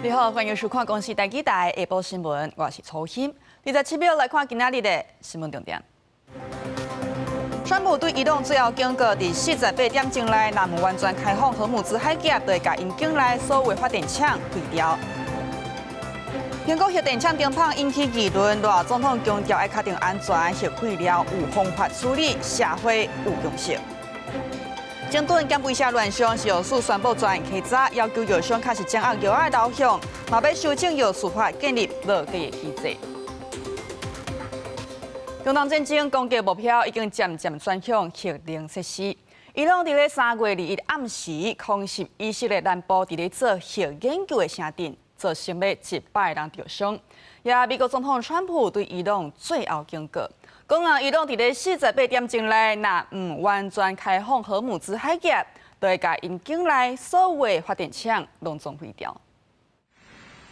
你好，歡迎收看公視台語台下晡新聞，我是曹欣。27秒來看今仔日的新聞重點。川普對伊朗最後警告，佇48點鐘內，若毋完全開放荷姆茲海峽，就會共𪜶境內所有發電廠毀掉。蘋果核電廠停麭引起議論，賴總統強調愛確定安全，核廢料有方法處理，社會有共識。整頓減肥車亂象，食藥署宣布全面稽查，要求藥商確實掌握藥仔流向，嘛欲修正藥事法，建立落價的機制。中東戰爭攻擊目標已經漸漸轉向核能設施。伊朗佇咧3月21暗時空襲以色列南部佇咧做核研究的城鎮，造成欲100人著傷。也美國總統川普對伊朗最後警告，講啊，伊朗佇咧48點鐘內，若毋完全開放荷姆茲海峽，就會共𪜶境內所有發電廠攏總毀掉。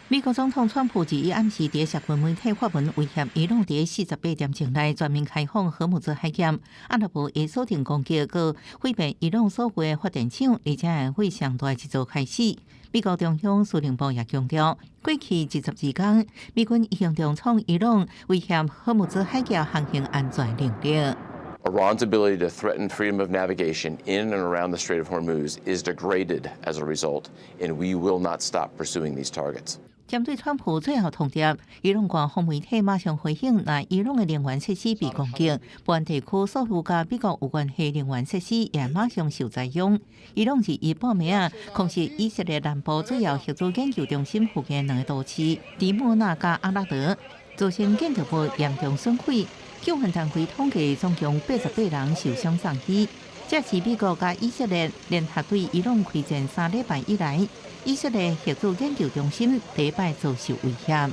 美國總統川普21暗時佇社群媒體發文威脅伊朗，佇48點鐘內全面開放荷姆茲海峽，啊若無會鎖定攻擊，閣毀滅伊朗所有發電廠，而且會上大一做開始。美國中央司令部也強調，過去22工，美軍已經重創伊朗威脅荷姆茲海峽航行安全能力。 Iran's ability to threaten freedom of navigation in and around the Strait of Hormuz is degraded as a result, and we will not stop pursuing these targets. 針對川普最後通牒，伊朗官方媒體馬上回應，若伊朗的能源設施被攻擊，波灣地區所有佮美國有關係能源設施也馬上受災殃。伊朗21半暝仔，空襲以色列南部主要核子研究中心附近兩個都市迪莫納佮阿拉德，造成建築物嚴重損毀。救援單位統計總共88人受傷送醫。這是美國佮以色列聯合對伊朗開戰3禮拜以來，以色列核子研究中心第一擺遭受威脅。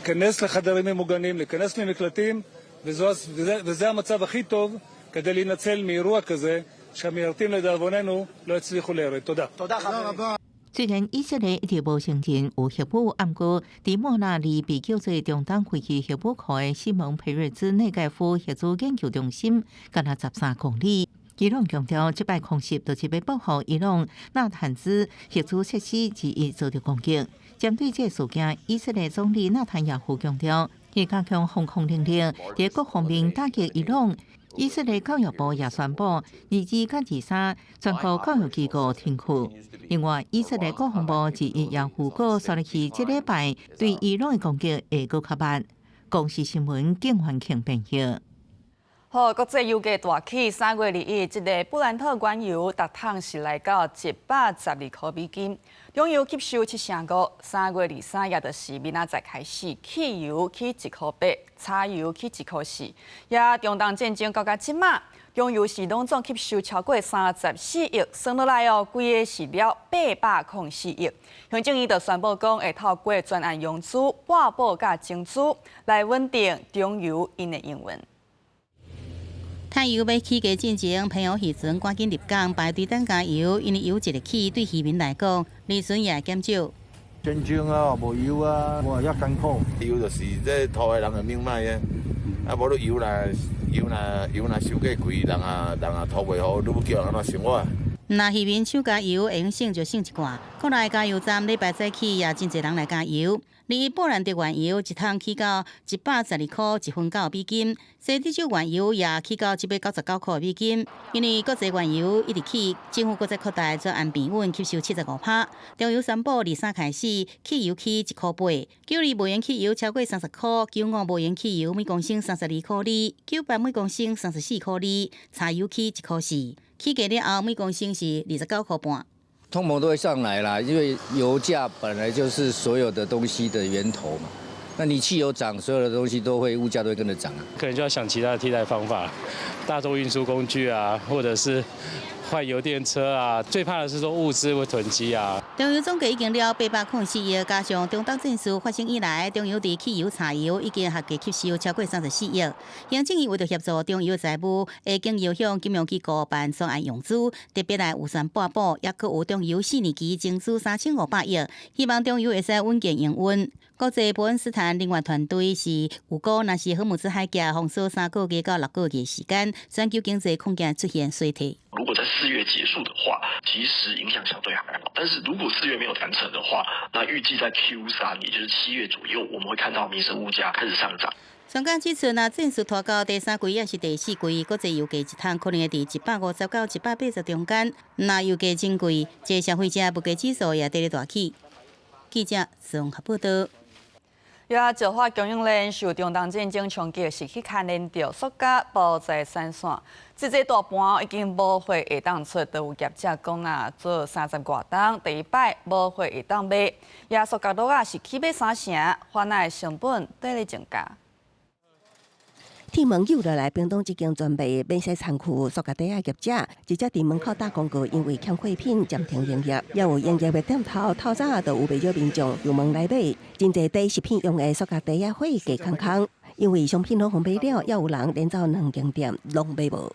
להיכנס לחדרים ממוגנים, להיכנס למקלטים, וזה המצב הכי טוב כדי להינצל מאירוע כזה שהמיירטים לדאבוננו לא הצליחו ליירט. תודה. תודה רבה. 雖然以色列一直無承認有核武，毋過迪莫納離被叫做中東廢棄核武庫的西蒙佩瑞茲內蓋夫核子研究中心，干焦13公里。伊朗強調，這擺空襲就是欲報復伊朗納坦茲核子設施之一遭到攻擊。針對這個事件，以色列總理納坦雅胡強調，會加強防空能力，佇各方面打擊伊朗。以色列教育部也宣布，22佮23全國教育機構停課。另外，以色列國防部21也預告，煞落去這禮拜對伊朗的攻擊會閣較密。公視新聞景環慶編譯。好，國際油價大起，3月21，這个布蘭特原油逐桶是來到112塊美金，中油吸收7成5。3月23，也就是明仔載開始，汽油起1塊8，柴油起1塊4。也中東戰爭到這馬，中油是攏總吸收超過34億，算落來哦，規个是了804億。行政院就宣布講，會透過專案融資、撥補佮增資來穩定中油𪜶的營運。柴油欲起價進前，澎湖漁船趕緊入港排隊等加油，因為油一个起，對漁民來講，利潤也會減少。戰爭啊，無油啊，哇，遐艱苦。油就是這塗的人的命脈啊，啊，無你油若油若油若傷過貴，人啊人啊塗袂好，你欲叫人按怎生活？若漁民搶加油，會用省就省一寡。國內加油站禮拜早起也真濟人來加油。而布蘭特原油一桶起到112塊1分9美金，西德州原油也起到199塊美金。因為國際原油一直起，政府閣再擴大專案平穩吸收75趴。中油宣布23開始，汽油起1塊8，92無鉛汽油超過30塊，95無鉛汽油每公升32塊2，98每公升34塊2，柴油起1塊4，起價了後每公升是29塊半。通膨都會上來啦，因為油價本來就是所有的東西的源頭嘛。那你汽油漲，所有的東西都會物價都會跟着漲啊。可能就要想其他的替代方法，大眾運輸工具啊，或者是換油電車啊。最怕的是說物資會囤積啊。中油總計已經了804億，加上中東戰事發生以來，中油佇汽油、柴油已經合計吸收超過34億。行政院為著協助中油財務，會經由向金融機構辦專案融資，特別來預算撥補，抑閣有中油四年期增資3500億，希望中油會使穩健營運。國際伯恩斯坦能源團隊是預估，若是荷姆茲海峽封鎖3個月到6個月時間，全球經濟恐驚出現衰退。如果在四月結束的話，其實影響相對還好。但是如果四月沒有談成的話，那預計在 Q3，也就是7月左右，我們會看到民生物價開始上漲。專家指出，若戰事拖到第三季抑是第四季，國際油價一桶可能會佇150到180中間。若油價真貴，這消費者物價指數也佇咧大起。記者綜合報道。也石化供應鏈受中東戰爭衝擊，是去牽連著塑膠包材產線，這這大半已經無貨會當出，都有業者講啊，做30外冬第一擺無貨會當賣，也塑膠橐仔是起碼三成，番仔的成本佇咧增加。鐵門扭落來，屏東這間專賣免洗餐具塑膠袋仔業者，直接佇門口打廣告，因為欠貨品暫停營業。也有營業的店頭，透早就有袂少民眾上門來買，真濟袋食品用的塑膠袋仔貨架空空，因為商品攏予買了，也有人連走兩間店攏買無。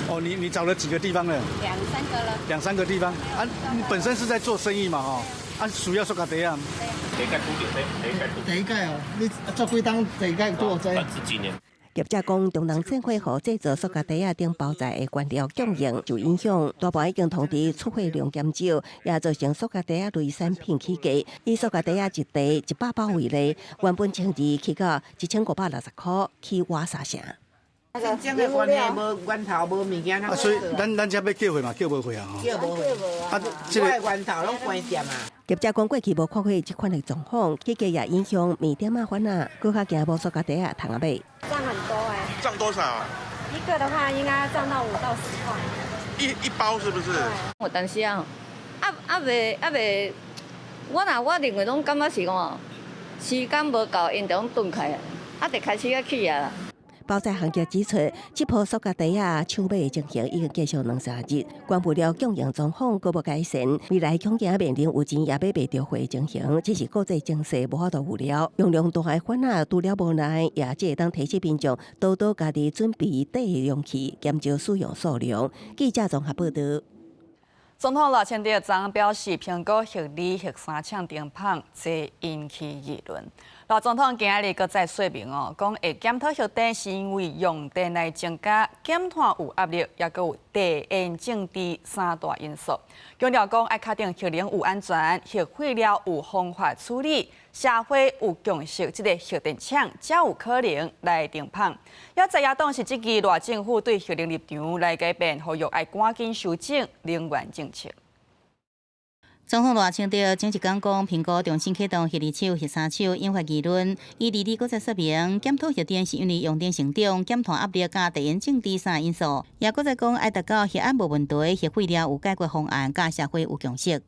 哦，你找了幾個地方了？兩三個了。兩三個地方啊，你本身是在做生意嘛？吼，啊，需要塑膠袋啊。第一屆第一屆哦，你做幾冬？第一屆做這？十幾年。業者講，中東戰火予製造塑膠袋仔等包材的原料供應受影響，大半已經通知出貨量減少，也造成塑膠袋仔類產品起價。以塑膠袋仔一袋100包為例，原本12起到1560箍，起倚三成。戰爭的關係，無源頭，無物件。啊，所以咱這欲叫貨嘛，叫無貨啊，叫無貨。啊，這個源頭攏關店啊。業者講，過去無看過這款的狀況，起價也影響麵店仔番仔，閣較驚無塑膠袋仔通啊買。漲很多欸。漲多少？一個的話應該漲到5到10塊。一包是不是？有當時啊，啊未，我若我認為攏感覺是講，時間無夠，𪜶就攏斷開啊，啊，就開始啊起啊。包材行業指出，這波塑膠袋仔搶買的情形已經繼續兩三日，關不了供應狀況閣無改善，未來恐驚面臨有錢也買袂著貨的情形，只是國際情勢無法度預料，用量大的番仔除了無奈，也只會當提醒民眾多多家己準備帶容器，減少使用數量。記者綜合報道。總統賴清德昨表示，評估核二、核三廠停麭，這引起議論。賴總統今仔日閣再說明哦，講會檢討核電是因為用電來增加、減碳有壓力，抑閣有地緣政治三大因素。強調講愛確定核能有安全、核廢料有方法處理、社會有共識，這个核電廠才有可能來停麭。也在野黨是質疑賴政府對核能立場來改變，呼籲愛趕緊修正能源政策。總統賴清德前一工講，評估重新啟動核二廠、核三廠，引發議論。伊二二閣再說明，檢討核電是因為用電成長、減碳壓力佮地緣政治三因素。也閣再講，愛達到核安無問題、核廢料有解決方案，佮社會有共識。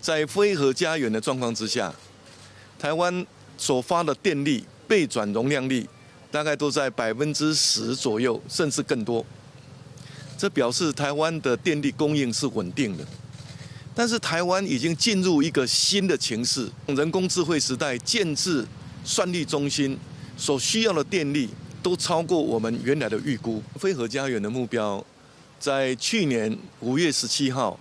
在非核家園的狀況之下，台灣所發的電力備轉容量率大概都在10%左右，甚至更多。這表示台灣的電力供應是穩定的。但是台灣已經進入一個新的情勢，人工智慧時代建置算力中心所需要的電力都超過我們原來的預估。非核家園的目標，在去年5月17號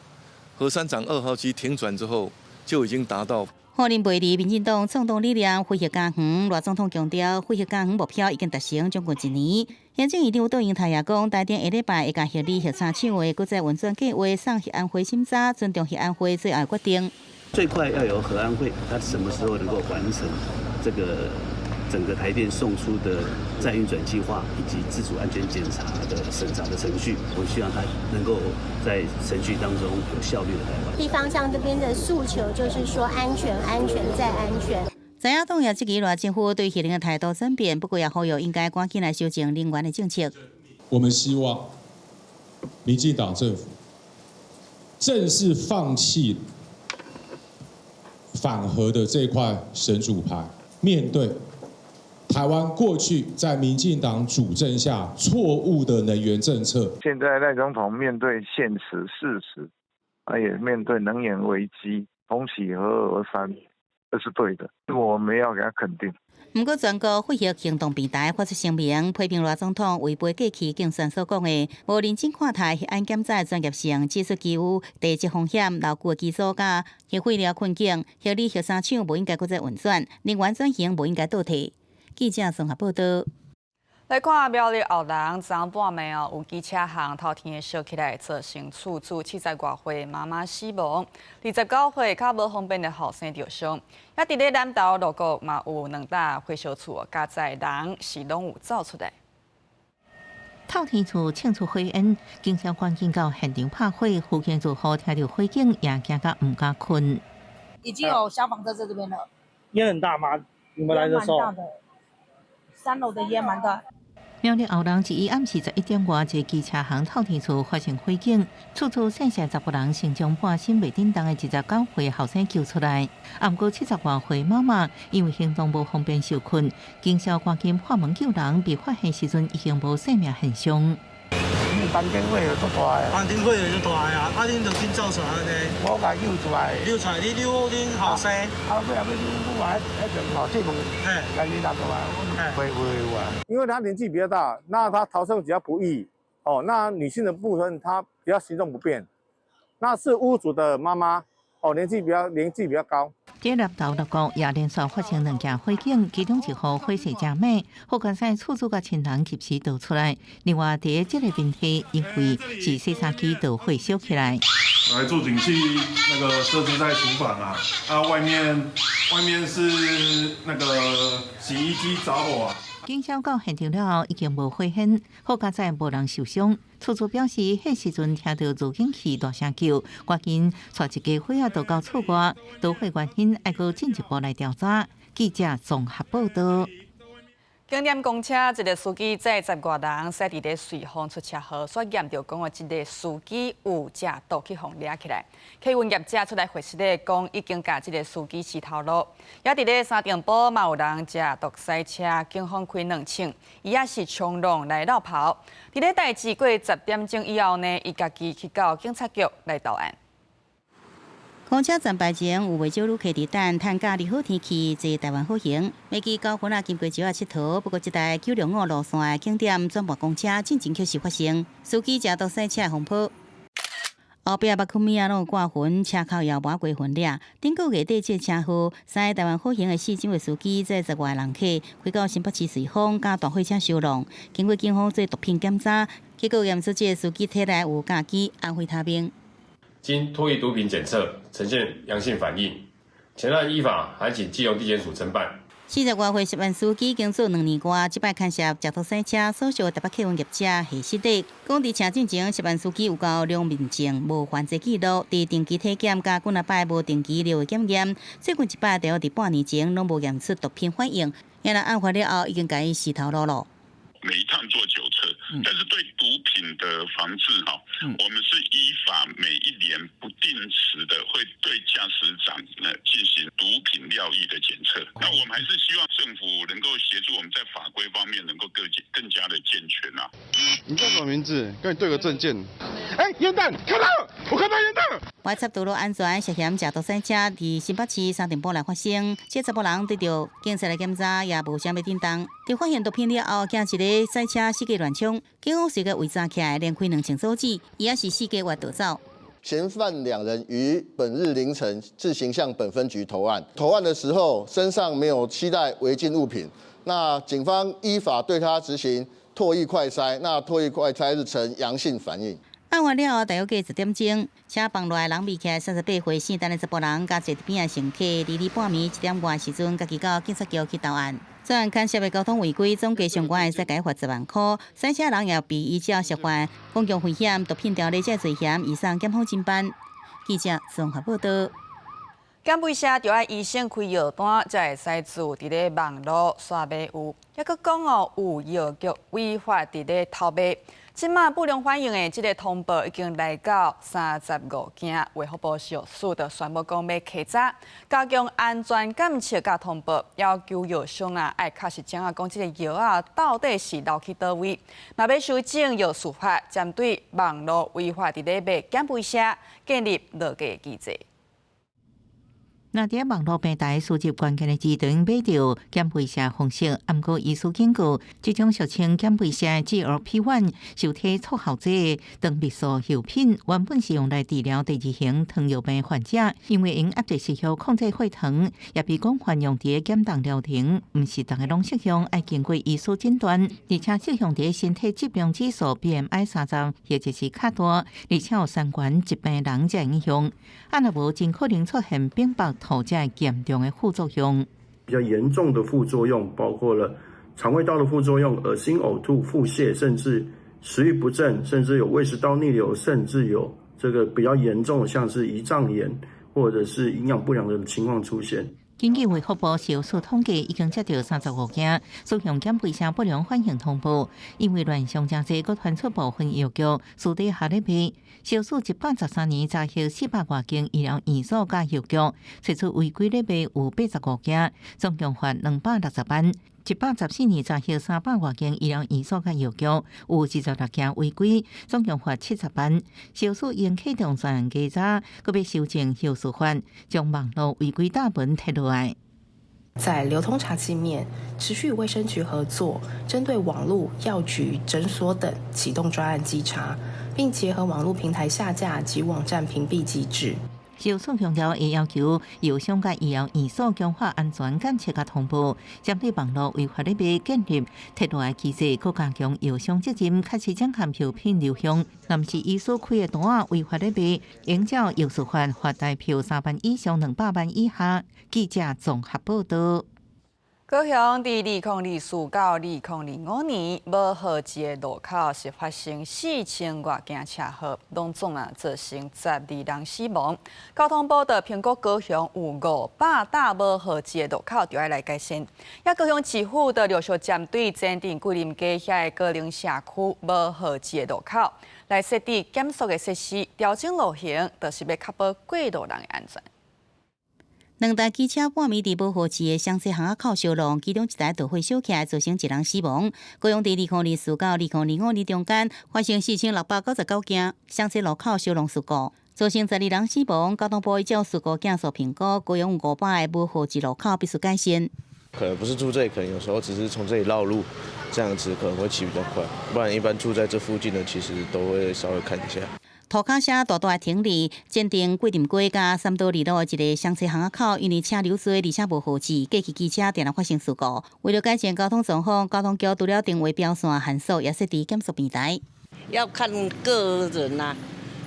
核三廠二號機停轉之後，就已經達到。予人袂離民進黨創黨理念，非核家園。賴總統強調，非核家園目標已經達成將近一年。行政院長杜英台也講，台電下禮拜會共核二、核三廠的閣再運轉計劃送核安會審查，尊重核安會最後決定。最快要由核安會，他什麼時候能夠完成這個整個台電送出的再運轉計劃以及自主安全檢查的審查的程序，我希望他能夠在程序當中有效率的來完成。地方上這邊的訴求就是說安全、安全再安全。在野黨也質疑賴政府對核能的態度轉變，不過也呼籲應該趕緊來修正能源的政策。我們希望民進黨政府正式放棄反核的這塊神主牌，面對台灣過去在民進黨主政下錯誤的能源政策。現在賴總統面對現實事實，他也面對能源危機，重啟核二三。這是對的，我們要給他肯定。毋過，全國廢核行動平台發出聲明，批評賴總統違背過去競選所講的，無認真看待核安檢查專業性，指出具有地質風險、老舊的機組佮核廢料困境，核二核三廠無應該閣再運轉，能源轉型無應該倒退。記者綜合報道。來看苗栗後龍，昨半暝哦，有機車行透天燒起來，造成厝主七十外歲媽媽死亡，29歲較無方便的後生著傷。抑佇咧南投鹿谷嘛有兩棟火燒厝，加載人是攏有走出來。透天厝衝出火煙，警消趕緊到現場拍火，附近住戶聽著火警也驚甲毋敢睏。已經有消防車在這邊了。煙很大嗎？你們來的時候？蠻大的，三樓的煙蠻大。苗栗後龍一暗時11點外，一個機車行透天厝發生火警，厝主姓謝查埔人先將半身袂振動的29歲後生救出來。毋過七十外歲媽媽因為行動無方便受困，警消趕緊破門救人，被發現時陣已經無生命現象。房間火就足大的，房間火就足大啊！啊，恁就緊走出來按呢？我共救出來。救出來，你遛恁後生。啊，尾後尾遛我彼邊吼，這門，共伊拿出來，會會有啊。因為他年紀比較大，那他逃生比較不易。哦，那女性的部分，她比較行動不便。那是屋主的媽媽，哦，年紀比較高。佇南投鹿谷也連續發生兩件火警，其中一戶火勢誠猛，好佳哉厝主佮親人及時逃出來。另外，佇這個問題，因為是洗衫機導火燒起來。來報警器那個設置在廚房啊，啊外面是那個洗衣機着火啊。警消到現場了後，已經無火煙，好佳哉無人受傷。厝主表示，彼時陣聽著報警器大聲叫，趕緊帶一家伙仔逃到厝外。導火原因愛閣進一步來調查。記者綜合報道。景點公車一個司機載十外人，駛佇咧瑞芳出車禍，煞驗著講哦，這個司機有食毒去予掠起來。客運業者出來回實咧，講已經共這個司機辭頭路。抑佇咧三重埔嘛有人食毒駛車，警方開兩槍，伊也是衝浪來落跑。佇咧代誌過10點鐘以後呢，伊家己去到警察局來投案。公車站牌前有袂少旅客佇等，趁假日好天氣坐台灣好行。袂記高分啊，經過石仔𨑨迌，不過這台905路線的景點轉播公車進前確實發生司機食毒駛車風波。後壁目睏物仔攏有掛痕，車口也抹過痕了。頂個月底這車禍，駛台灣好行的四歲司機載十外人客，開到新北市瑞芳，佮大貨車相撞。經過警方做毒品檢查，結果驗出這個司機體內有甲基安非他命。經唾液毒品檢測呈現陽性反應，全案依法函請基隆地檢署偵辦。40外歲涉案司機工作2年外，這擺牽涉食毒駛車，所屬台北客運業者下實底。講佇車進前，涉案司機有交良民證，無犯罪記錄，佇定期體檢佮幾若擺無定期尿液檢驗，最近一擺著佇半年前攏無驗出毒品反應。因為案發了後，已經共伊辭頭路囉。每一趟做酒測，但是對毒品的防治哈，我們是依法每一年不定時的會對駕駛長呢進行毒品尿液的檢測。那我們還是希望政府能夠協助我們在法規方面能夠更加的健全啊。你叫什麼名字？跟你對個證件。哎，煙彈，看到，我看到煙彈。外插道路安全涉嫌食毒駛車，佇新北市三重埔內發生，這查埔人得著警察來檢查，也無啥物振動。佇發現毒品了後，驚一个駛車四界亂衝，警方隨即圍查起來，連開兩槍阻止，伊也是四界外逃走。嫌犯兩人於本日凌晨自行向本分局投案，投案的時候身上沒有攜帶違禁物品，那警方依法對他執行唾液快篩，那唾液快篩是呈陽性反應。案發了後，大約過10點鐘，車房內人未起來，38歲姓陳的查埔人，佮坐佇邊仔乘客，佇咧半暝1點外時陣，家己到警察局去投案。雖然牽涉的交通違規，總計相關會使共伊罰10萬塊，駛車人也被依照涉犯公共危險、毒品條例這罪嫌，移送檢方偵辦。記者綜合報道。減肥社著愛醫生開藥單，才會使自佇咧網路刷買有，抑閣講哦，有藥局違法佇咧偷賣。這馬不良反應的這个通報已經來到35件，衛福部食藥署就宣布講欲稽查，加強安全監測佮通報，要求藥商啊愛確實知影講這个藥仔到底是流去佗位，嘛欲修正藥事法，針對網路違法佇咧賣減肥瀉，建立落價機制。若佇網路平台輸入關鍵的字典買著減肥瀉方式，毋過醫師警告，這種俗稱減肥瀉 GLP-1 受體促效劑糖蜜素藥品，原本是用來治療第二型糖尿病患者，因為𪜶壓制時效控制血糖，也被廣泛用佇減重療程，毋是逐个攏適用，愛經過醫師診斷，而且適用佇身體質量指數 BMI 30，或者是較大，而且有相關疾病人才會用，啊若無真可能出現反腹吐這嚴重的副作用。比較嚴重的副作用包括了腸胃道的副作用、噁心、嘔吐、腹瀉，甚至食慾不振，甚至有胃食道逆流，甚至有這個比較嚴重的，像是胰臟炎或者是營養不良的情況出現。根據衛福部食藥署統計，已經接到35件使用減肥瀉不良反應通報，因為亂用誠濟，閣傳出部分藥局私底下咧賣。食藥署113年查核400外間醫療院所佮藥局，查出違規咧賣有85件，總共罰260萬。114年查核300外間醫療院所佮藥局，有26件違規，總共罰70萬。食藥署已經啟動專案稽查，閣欲修正藥事法，將網路違規大門踢落來。在流通查緝面，持續與衛生局合作，針對網路藥局、診所等啟動專案稽查，並結合網路平台下架及網站屏蔽機制。食藥署強調，會要求藥商佮醫療院所強化安全檢測佮通報，針對網路違法咧賣建立踢落來機制，閣加強藥商責任，確實掌控藥品流向。若毋是醫師開的單仔違法咧賣，應照藥事法罰台票3萬以上200萬以下。記者綜合報導。高雄佇2024到2025年，無號誌的路口是發生4000外件車禍，攏總啊造成12人死亡。交通部就評估高雄有500搭無號誌的路口，著愛來改善。也高雄市府就陸續針對前鎮桂林街遐的高齡社區無號誌的路口，來設置減速的設施，調整路型，就是欲確保過路人的安全。兩台機車半暝佇無號誌的雙西巷仔口相撞，其中一台導火燒起來，造成一人死亡。高雄佇2024到2025年中間發生4699件雙西路口相撞事故，造成12人死亡。交通部依照事故件數評估，高雄有500個無號誌路口必須改善。可能不是住這裡，可能有時候只是從這裡繞路，這樣子可能會騎比較快。不然一般住在這附近的，其實都會稍微看一下。塗跤車大大停佇前鎮桂林街佮三多二路的一个雙西巷仔口，因為車流濟，而且無號誌，過去機車定定發生事故。為了改善交通狀況，交通局除了定位標線限速，也設置減速平台。要看個人啊，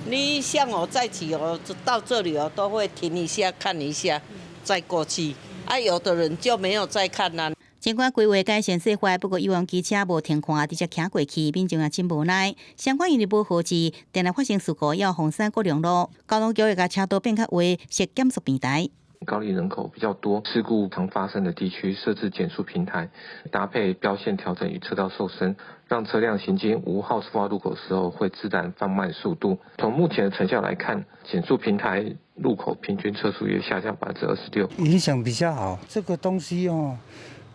你像我在騎哦，到這裡哦，都會停一下看一下，再過去。啊，有的人就沒有再看啦。儘管規劃改善細化，不過有人機車無停看，直接騎過去，民眾也真無奈。相關因為無號誌，定定發生事故，要封鎖國良路，交通局會共車道變較寬，設減速平台。高齡人口比較多，事故常發生的地區設置減速平台，搭配標線調整與車道瘦身，讓車輛行經無號誌化路口時候會自然放慢速度。從目前的成效來看，減速平台路口平均車速約下降26%。影響比較好，這個東西哦，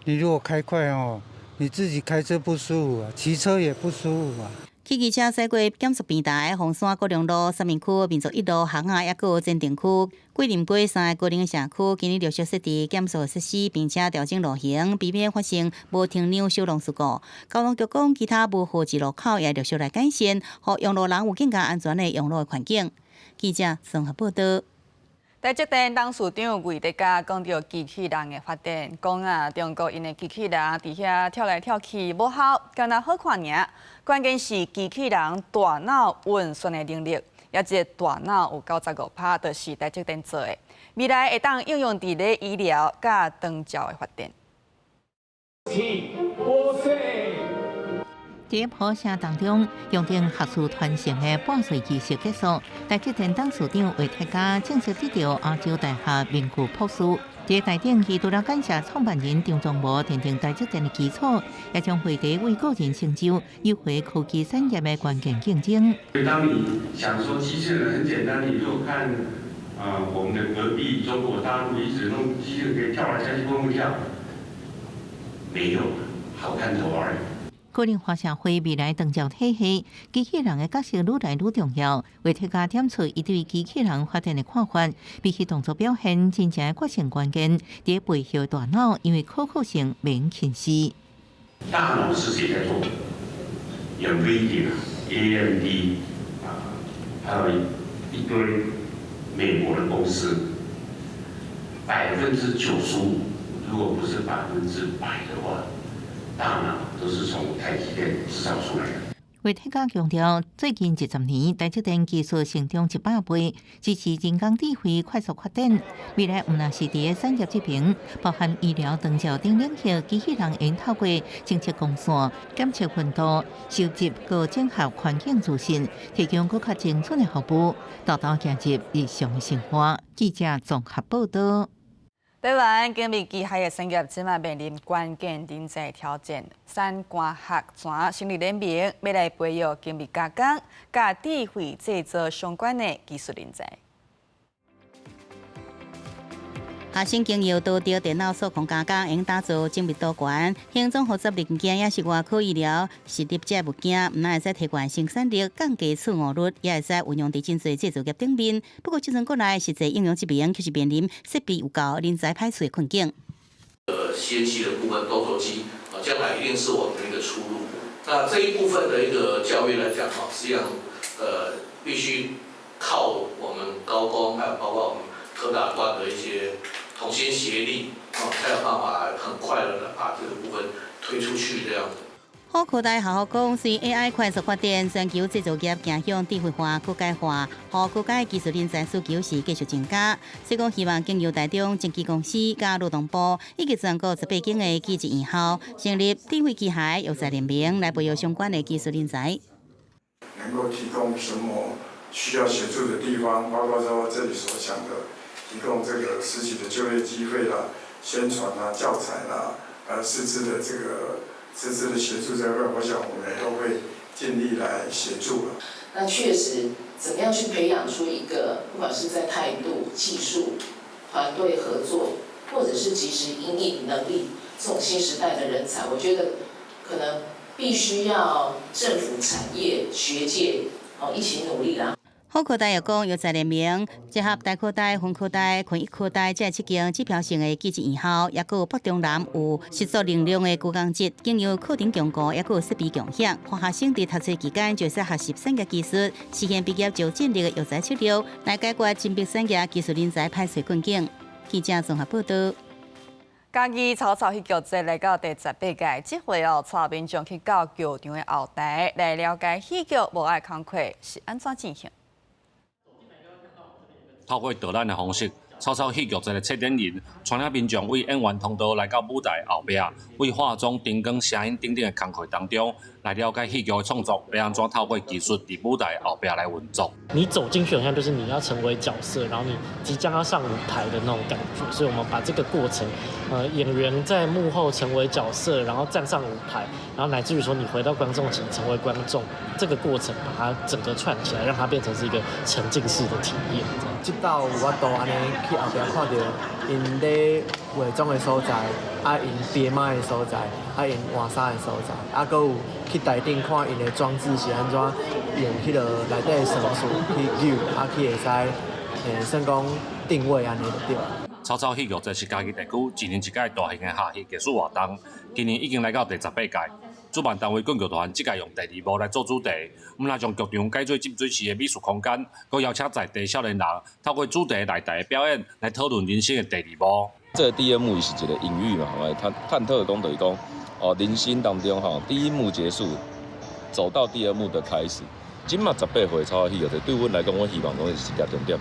你如果開快哦，你自己開車不舒服啊，騎車也不舒服啊。汽機車駛過減速平台，鳳山國良路、三民區民族一路、巷仔，抑閣有前鎮區、桂林街三个高齡社區，今年陸續設置減速設施，並且調整路型，避免發生無停讓相撞事故。交通局講，其他無號誌路口也陸續來改善，予用路人有更加安全的用路的環境。記者綜合報導。台積電董事長魏哲家講著機器人的發展，講啊，中國𪜶的機器人佇遐跳來跳去無效，敢若好看爾。關鍵是機器人大腦運算的能力，抑這个大腦有95%都是台積電做的，未來會當應用佇咧醫療佮長照的發展。七、五、四。佇普城當中，用頂學術傳承的撥穗儀式結束。台積電董事長魏哲家正式得著亞洲大學名譽博士。佇台頂，伊除了感謝創辦人張忠謀奠定台積電的基礎，也將會提為個人成就優化科技產業的關鍵競爭。當你想說機器人很簡單，你就看啊，我們的隔壁中國大陸一直弄機器人可以跳來跳去蹦蹦跳，沒有好看頭而已。高齡化社會未來長照體系，機器人的角色愈來愈重要。為特家點出伊對機器人發展的看法，比起動作表現，真正的決勝關鍵佇背後大腦，因為可靠性免輕視。大腦是誰在做？NVIDIA、AMD 啊，還有一堆美國的公司，95%，如果不是100%的話，大腦都是從台積電製造出來的。媒體家強調，最近20年，台積電技術成長100倍，支持人工智慧快速發展。未來毋但是佇個產業這邊，包含醫療、長照等領域，機器人會透過偵測光線、檢測溫度、收集閣整合環境資訊，提供閣較精準的服務，逐逐行入日常生活。記者綜合報導。台灣精密機械的產業這馬面臨關鍵人才挑戰，產官學全成立聯盟，欲來培育精密加工、佮智慧製造相關的技術人才。學生經由導著電腦數控加工，用打造精密導管、形狀複雜零件，抑是外科醫療實力這物件，毋但會使提懸生產力、降低錯誤率，也會使運用佇真濟製造業頂面。不過，這陣國內實際應用這邊，卻是面臨設備有夠、人才歹揣的困境。CNC 的部分動作機啊，將來一定是我們的一個出路。那這一部分的一個教育來講，哈，實際上，必須靠我們高工，還有包括我們科大端的一些同心協力，哦，才有辦法很快的把這個部分推出去這樣子。好科大校講，隨 AI 快速發展，全球製造業走向智慧化、高階化，予高階技術人才需求是繼續增加。所以講，希望經由台中精機公司佮勞動部以及全國18間的技職院校，成立智慧機械育才聯盟，來培育相關的技術人才。能夠提供什麼需要協助的地方，包括說這裡所講的，提供這個實習的就業機會啦、宣傳啦、教材啦、師資的這個師資的協助這塊，我想我們都會盡力來協助。那確實，怎麼樣去培養出一個，不管是在態度、技術、團隊合作，或者是即時因應能力這種新時代的人才，我覺得可能必須要政府、產業、學界哦一起努力啦。好科大又講，育才聯盟結合大科大、分科大、群益科大這七間指標性的技職院校，抑閣有北中南有實作能量的高工職，經由課程強固，抑閣有設備共享，予學生佇讀冊期間就會使學習產業技術，實現畢業就進入的育才策略，來解決精密產業技術人才歹揣困境。記者綜合報導。嘉義草草戲劇節來到第18屆，這回哦，帶民眾去到劇場的後台來了解戲劇幕後工課是按怎進行。透過導覽的方式，草草戲劇節的策展人帶領民眾為演員通道來到舞台後壁，為化妝、燈光、聲音等等的工課當中，來了解戲劇的創作，欲按怎透過技術佇舞台後壁來運作。你走進去，好像就是你要成為角色，然後你即將要上舞台的那種感覺。所以，我們把這個過程，演員在幕後成為角色，然後站上舞台，然後乃至於說你回到觀眾席成為觀眾，這個過程把它整個串起來，讓它變成是一個沉浸式的體驗。這道有法度按呢去後壁看著𪜶咧化妝的所在，啊，𪜶編碼的所在，啊，𪜶換衫的所在，啊，閣有去台頂看𪜶的裝置是按怎用彼个內底的繩索去扭，啊，去會使，算講定位按呢就對。草草戲劇節是嘉義地區一年一屆大型的客戲藝術活動，今年已經來到第18屆。主辦單位袞劇團這屆用第二幕來做主題，毋但將劇場改做浸水式的美術空間，閣邀請在地少年人透過主題內台的表演來討論人生的第二幕。這個第二幕是一個隱喻嘛，探探討講就是講，哦，人生當中吼，第一幕結束，走到第二幕的開始。這馬18歲草草戲劇節，對阮來講，阮希望講是一個重點。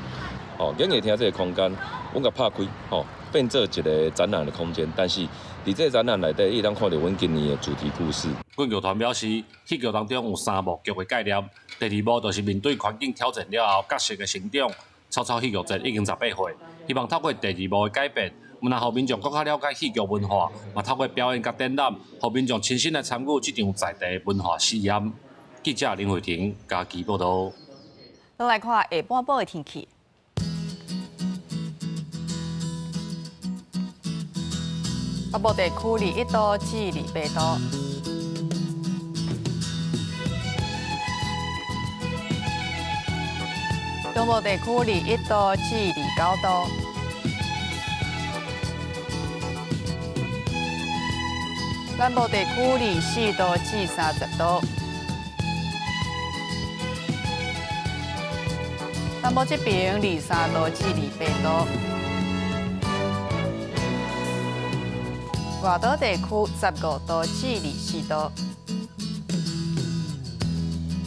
哦，演藝廳這個空間，阮共拍開，吼，變做一個展覽的空間。但是，佇這個展覽內底，你會當看著阮今年的主題故事。袞劇團表示，戲劇當中有三幕劇的概念，第二幕就是面對環境挑戰了後，角色的成長。草草戲劇節已經18歲，希望透過第二幕的改變，毋但予民眾閣較了解戲劇文化，嘛透過表演佮展覽，予民眾親身來參與這場在地文化試驗。記者林慧婷嘉義報導。咱來看下半晡的天氣。北部地區21度至28度。中部地區21度至29度。南部地區24度至30度。南部這邊23度至28度。外島地區15度至24度。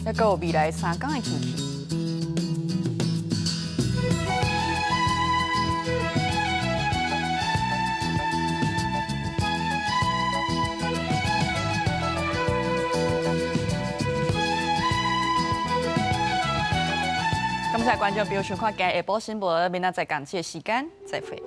猶閣有未來3工的天氣。感謝觀眾朋友收看今日下晡新聞，明仔載仝這個時間再會。